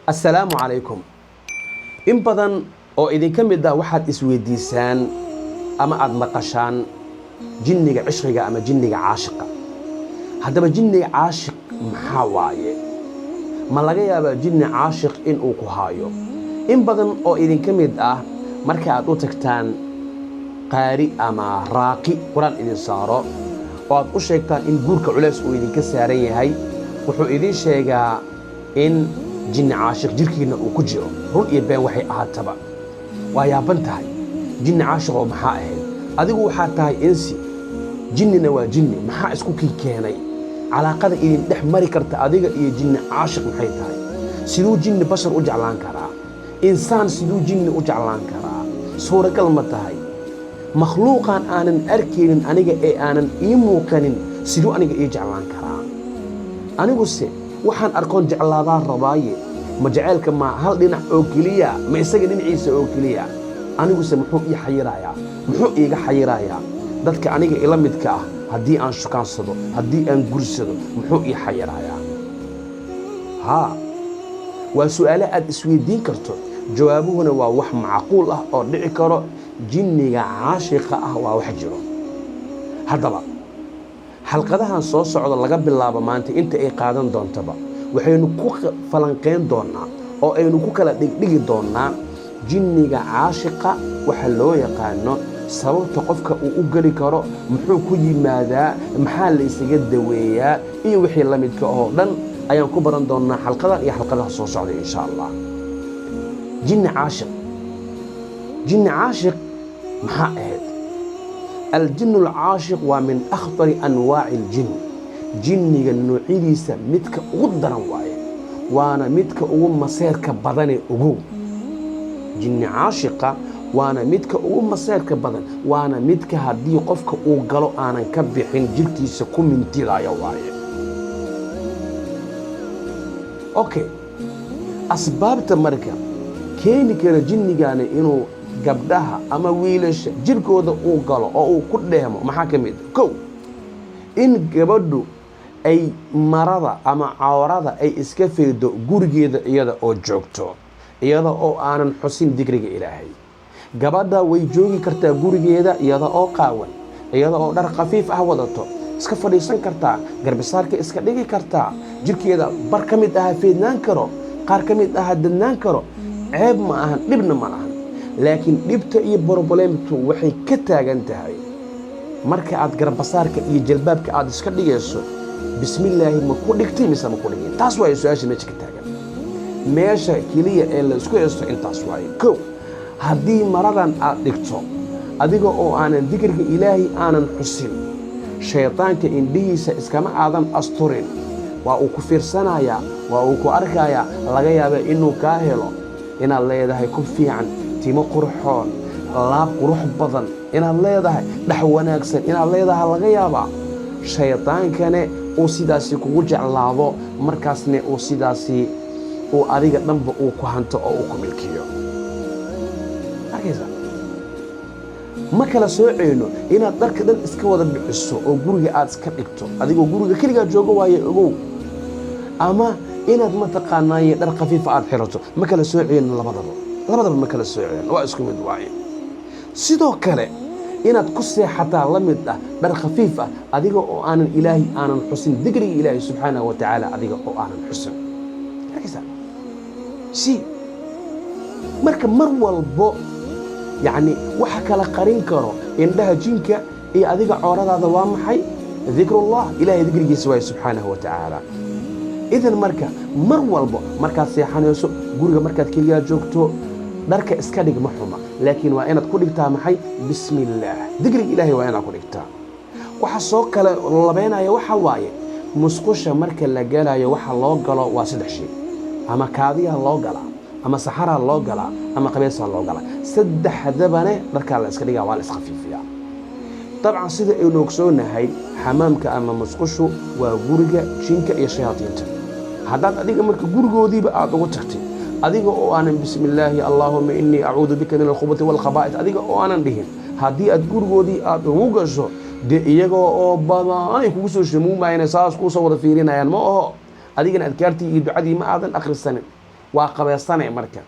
Assalaamu calaykum. In badan oo idinka mid ah waxaad isweydiisaan ama aad maqashaan jinniga cishqiga ama jinniga caashiqa. Haddaba, jinniga caashiq maxaa waaye? Ma laga yaabaa jinni caashiq inuu ku haayo? In badan oo idinka mid ah marka aad u tagtaan qaari ama raaqi Qur-aan idin saaro oo aad u sheegtaan in guurka culays uu idinka saaran yahay, wuxuu idin sheegaa in jinni caashiq jirkiinna uu ku jiro. Run iyo been waxay ahaataba, waa yaaban tahay. Jinni caashiq oo maxaa ahayd? Adigu waxaad tahay insi, jinnina waa jinni. Maxaa isku kii keenay? Calaaqada idin dhex mari karta adiga iyo jinni caashiq maxay tahay? Siduu jinni bashar u jeclaan karaa? Insaan siduu jinni u jeclaan karaa? Suuragal ma tahay? Makhluuqan aanan arkaynin aniga ee aanan ii muuqanin, siduu aniga ii jeclaan karaa? Aniguse waxaan arkoon jeclaadaan rabaaye. Ma jaceylka ma hal dhinac oo keliya? Ma isaga dhinaciisa oo keliya? Aniguse muxuu ii xayirayaa? Muxuu iiga xayirayaa dadka aniga ila midka ah haddii aan shukaansado, haddii aan gursado? Muxuu ii xayirayaa? Haa, waa su'aale aad isweydiin karto, jawaabuhuna waa wax macquul ah oo dhici karo. Jinniga caashiqa ah waa wax jiro. Haddaba, xalqadahan soo socda, laga bilaabo maanta inta ay qaadan doontaba, waxaynu ku falanqayn doonnaa oo aynu ku kala dhigdhigi doonnaa jinniga caashiqa waxa loo yaqaano, sababta qofka uu u geli karo, muxuu ku yimaadaa, maxaa la isaga daweeyaa iyo wixii la midka oo dhan ayaan ku baran doonnaa xalqadan iyo xalqadaha soo socday, insha Allah. Jinni caashiq, jinni caashiq maxaa ahayd? الجن العاشق waa من أخطر أنواع الجن. Jinniga noocyadiisa midka ugu daran waaye, waana midka ugu maseerka badane. Ogow, jinni caashiqa waana midka ugu maseerka badan, waana midka haddii qofka uu galo aanan ka bixin, jirkiisa ku mintidaya waaye. Okay, asbaabta marka keeni kara jinnigani inuu gabdhaha ama wiilasha jirkooda uu galo oo uu ku dheemo maxaa ka mid? Kow, in gabadhu ay marada ama cawrada ay iska faydo gurigeeda iyada oo joogto, iyada oo aanan xusin dikriga Ilaahay. Gabadha way joogi kartaa gurigeeda iyada oo qaawan, iyada oo dhar khafiif ah wadato, iska fadhiisan kartaa, garbisaarka iska dhigi kartaa, jirkeeda bar ka mid aha feydnaan karo, qaar ka mid aha dadnaan karo. Ceeb ma ahan, dhibna ma ahan. Laakiin dhibta iyo problemtu waxay ka taagan tahay marka aad garbasaarka iyo jalbaabka aad iska dhigayso, bismillaahi ma ku dhigtay mise ma ku dhigin? Taas waaye su-aasha meesha ka taagan. Meesha keliya ee la isku haysto intaas waaye. Kow, haddii maradan aad dhigto adiga oo aanan dikriga Ilaahay aanan xusin, shaydaanka indhihiisa iskama aadan asturin. Waa uu ku fiirsanayaa, waa uu ku arkayaa. Laga yaaba inuu kaa helo inaad leedahay ku fiican, timo qurxoon, laab qurux badan inaad leedahay, dhex wanaagsan inaad leedahay laga yaabaa. Shaydaankane uu sidaasi kugu jeclaado, markaasne uu sidaasi uu adiga dhanba uu ku hanto oo uu ku milkiyo. Arkaysa, ma kala sooceyno inaad dharka dhan iska wada bixiso oo guriga aad iska dhigto adigoo guriga keligaa joogo waaye, ogow, ama inaad mataqaanaaye dhar khafiifa aad xirato. Ma kala sooceyno labadaba, labadaba ma kala sooceyno, waa isku mid waaye. Sidoo kale inaad ku seexataa la mid ah dhar khafiif ah, adiga oo aanan Ilaahay aanan xusin, dikriga Ilaahay subxaanahu wa tacaala adiga oo aanan xusin. Arkaysa si marka mar walbo, yacni, waxa kala qarin karo indhaha jinka iyo adiga cooradaada waa maxay? Dikrullah, Ilahay dikrigiisa waaye subxaanahu wa tacaala. Idan marka mar walbo markaad seexanayso guriga, markaad keliyaa joogto, dharka iska dhig, ma xuma, laakiin waa inaad ku dhigtaa maxay? Bismi illaah, dikriga Ilaahay waa inaad ku dhigtaa. Waxa soo kale labeynaya waxa waaye, musqusha marka la galayo waxa loo galo waa saddex shay: ama kaadiyaa loo galaa, ama saxaraa loo galaa, ama qabeesaa loo galaa. Saddexdabane dharkaa la iska dhigaa, waa la iskhafiifiyaa. Dabcan, sida aynu ogsoonahay, xamaamka ama musqushu waa guriga jinka iyo shayaadiinta. Haddaad adiga marka gurigoodiiba aada ugu tagtay adiga oo aanan "bismi illaahi, allaahuma innii acuudu bika min alkhubuthi waalkhabaa'ith" adiga oo aanan dhihin, haddii aad gurigoodii aada ugu gasho, dee iyagoo oo badanay kugu soo shamuumayaan, saas kuusoo wada fiirinayaan, ma aho? Adigana adkaartii iyo ducadii ma aadan akhrisanin. Waa qabeysane. Marka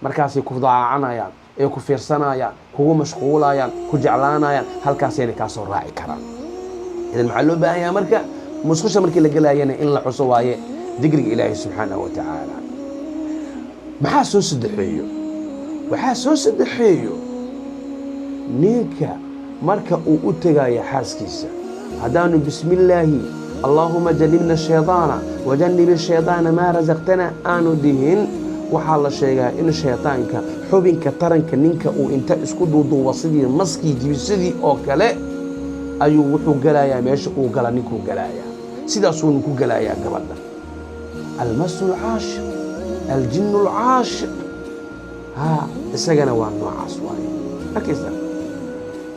markaasay ku daacanayaan, ee ku fiirsanayaan, kugu mashquulayaan, ku jeclaanayaan, halkaasayna kaa soo raaci karaan. Idan maxaa loo baahan yahay? Marka musqusha markii la gelayana in la xuso waaye dikriga Ilaahay subxaanahu wa tacaala. Maxaa soo saddexeeyo? Waxaa soo saddexeeyo ninka marka uu u tegayo xaaskiisa, haddaanu "Bismillaahi allaahuma jannibna shaydaana wajannibi shaydaana maa rasaqtana" aanu dhihin, waxaa la sheegaa in shaydaanka xubinka taranka ninka uu inta isku duuduuba sidii maskii jibisadii oo kale ayuu wuxuu gelayaa meesha uu gala ninkuu gelayaa, sidaasuunu ku gelayaa gabadha. Almasu alcaashiq, aljinnu alcaashiq, ha isagana waa noocaas waaye. Arkaysa,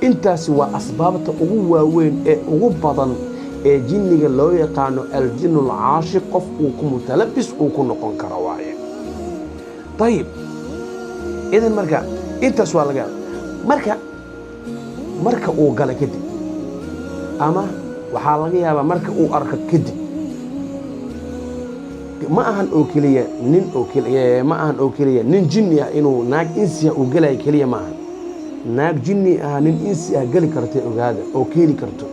intaasi waa asbaabta ugu waaweyn ee ugu badan ee jinniga loo yaqaano aljinnu alcaashiq qof uu ku mutalabis uu ku noqon karo waaye. Ayib, idan marka intaas waa laga marka uu gala kadib, ama waxaa laga yaabaa marka uu arko kadib. Ma ahan oo keliya nin oo keliya, ma ahan oo keliya nin jinni ah inuu naag insi ah uu gelayo keliya ma ahan. Naag jinni ah nin insi ah geli karta, ogaada, oo keeni karto.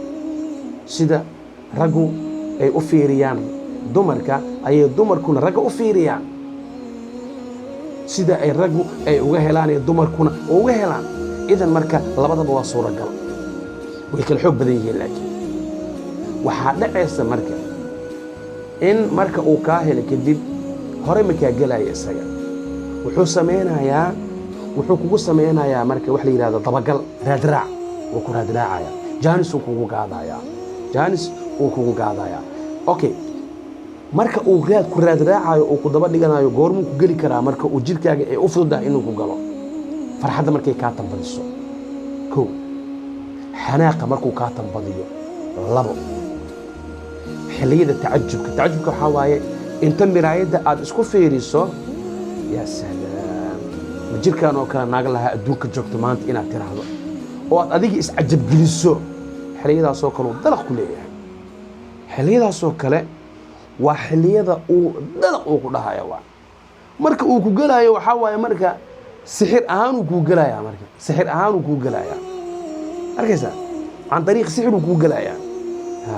Sida raggu ay u fiiriyaan dumarka ayay dumarkuna ragga u fiiriyaan. Sida ay raggu ay uga helaan iyo dumarkuna uga helaan. Idan marka labadaba waa suuragal, way kala xoog badan yihiin. Laakiin waxaa dhacaysa marka in marka uu kaa helo kadib, hore makaa gelaya isaga, wuxuu samaynayaa, wuxuu kugu samaynayaa marka wax la yidhahdo dabagal, raadraac. Wuu ku raadraacaya, jaanis uu kugu gaadayaa, jaanis uu kugu gaadayaa. Okay, marka uu raad ku raadraacayo, uu ku daba dhiganayo, goormuu ku geli karaa? Marka uu jirkaaga ay u fududahay inuu ku galo: farxadda markay kaa tambadiso, kow; xanaaqa markuu kaa tambadiyo, labo; xilliyada tacajubka. Tacajubka waxaa waaye inta miraayadda aad isku fiiriso, "Yaa salaam, ma jirkaan oo kale naaga lahaa adduunka joogto maanta?" inaad tiraahdo oo aad adiga iscajabgeliso, xilliyadaasoo kale uu dalaq ku leeyahay. Xilliyadaasoo kale waa xilliyada uu dalaq uu ku dhahaya. Waa marka uu ku gelaayo. Waxaa waaye marka sixir ahaan uu kuu gelayaa, marka sixir ahaan uu kuu gelayaa. Arkaysaa, can dariiq sixir uu kuu gelayaa, ha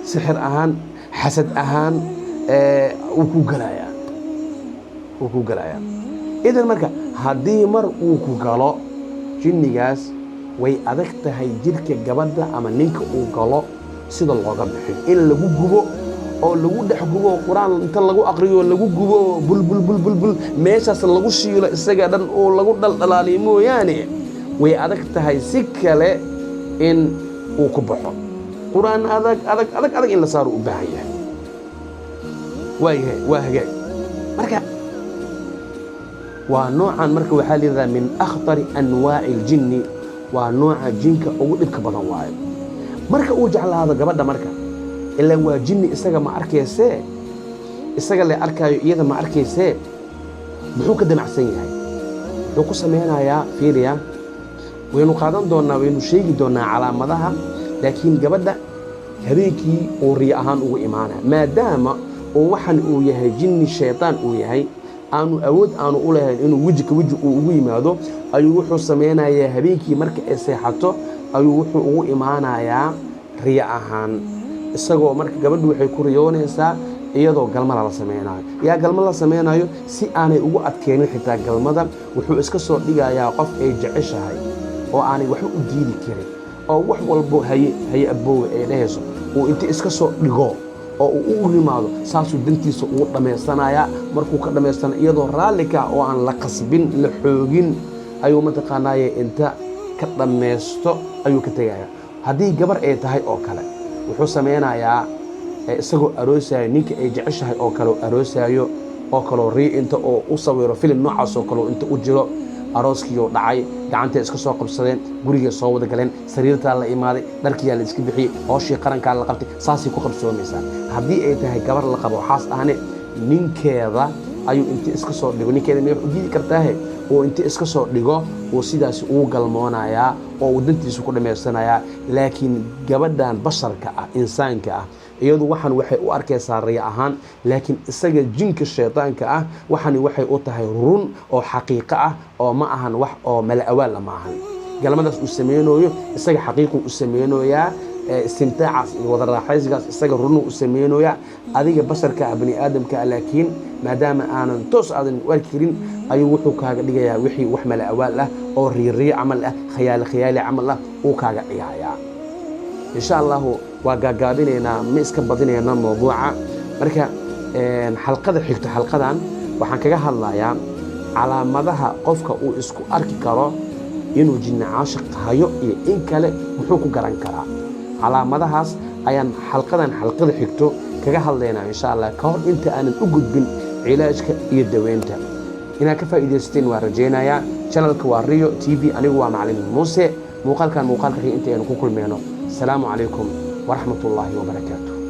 sixir ahaan, xasad ahaan uu kuu gelayaa, uu kuu gelayaa. Idan marka haddii mar uu ku galo jinnigaas, way adag tahay jirka gabadha ama ninka uu galo sida looga bixiyo. In lagu gubo oo lagu dhex gubo, Qur-aan inta lagu aqriyo lagu gubo, bulbul bulbul bul meeshaas lagu shiilo, isaga dhan oo lagu dhaldhalaaliyo mooyaane, way adag tahay si kale in uu ku baxo. Qur-aan adag adag adag adag in la saaro u baahan yahay. Waayahay, waa hagaag. Marka waa noocan. Marka waxaa la yidhahdaa min akhtari anwaaci aljinni, waa nooca jinka ugu dhibka badan waayo. Marka uu jeclaado gabadha, marka ilaan waa jinni, isaga ma arkaysee, isaga le arkaayo, iyada ma arkaysee, muxuu ka damacsan yahay? Muxuu ku samaynayaa? Fiiriya, waynu qaadan doonnaa, waynu sheegi doonnaa calaamadaha. Laakiin gabadha habeenkii uu riyo ahaan ugu imaanaya, maadaama uu waxan uu yahay jinni shaydaan uu yahay, aanu awood aanu u lahayn inuu weji ka weji uu ugu yimaado, ayuu wuxuu samaynayaa habeenkii marka ay seexato ayuu wuxuu ugu imaanayaa riyo ahaan. Isagoo marka gabadhu waxay ku riyoonaysaa iyadoo galma lala samaynayo. Yaa galma la samaynayo, si aanay ugu adkeenin xitaa galmada, wuxuu iska soo dhigayaa qof ay jeceshahay oo aanay waxba u diidi karin, oo wax walbo "Haye, haye aboowe" ay dhehayso. Uu inta iska soo dhigo oo uu u yimaado, saasuu dantiisa ugu dhammaysanayaa. Markuu ka dhammaystana, iyadoo raalli ka oo aan la qasbin, la xoogin, ayuu mataqaanaaye inta ka dhammaysto ayuu ka tegaya. Haddii gabar ay tahay oo kale, wuxuu sameynayaa isagoo aroosayo ninka ay jeceshahay oo kale, aroosaayo oo kaleo rii inta oo u sawiro filim noocaas oo kale inta u jiro. Arooskiioo dhacay, gacantay iska soo qabsadeen, gurigay soo wada galeen, sariirtaa la imaaday, dharkiyaa la iska bixiyey, hooshii qarankaa la qabtay, saasay ku qabsoomaysaa. Haddii ay tahay gabar la qabo, xaas ahne, ninkeeda ayuu inta iska soo dhigo. Ninkeeda may wax u diidi kartaahe? Oo inta iska soo dhigo uu sidaasi ugu galmoonayaa oo uu dantiisa ku dhammaysanayaa. Laakiin gabadhan basharka ah, insaanka ah, Iyadu waxan waxay u arkaysaa riya ahaan, laakiin isaga jinka shaydaanka ah waxani waxay u tahay run oo xaqiiqo ah, oo ma ahan wax oo mala awaala ma ahan. Galmadaas uu samaynayo isaga xaqiiquu u samaynayaa, istimtaacaas iyo wada raaxaysigaas isaga runuu u samaynayaa. Adiga basharka ah, bani aadamka ah, laakiin maadaama aanan toos aadan u arki karin, ayuu wuxuu kaaga dhigayaa wixii wax mala awaal ah oo riiriyo camal ah, khayaali khayaali camal ah uu kaaga dhigayaa. Insha Allahu waa gaagaabinaynaa, ma iska badinayna mawduuca. Marka xalqada xigto, xalqadan waxaan kaga hadlayaa calaamadaha qofka uu isku arki karo inuu jinni caashiq hayo iyo in kale, muxuu ku garan karaa. Calaamadahaas ayaan xalqadan, xalqada xigto kaga hadlaynaa, insha Allah. Ka hor inta aanan u gudbin cilaajka iyo daweynta, inaad ka faa'iidaysateen waa rajaynayaa. Channelka waa Rio TV, anigu waa Macalin Muuse. Muuqaalkan muuqaalka xiga inta aynu ku kulmeyno, asalaamu calaykum waraxmat ullaahi wabarakaatu.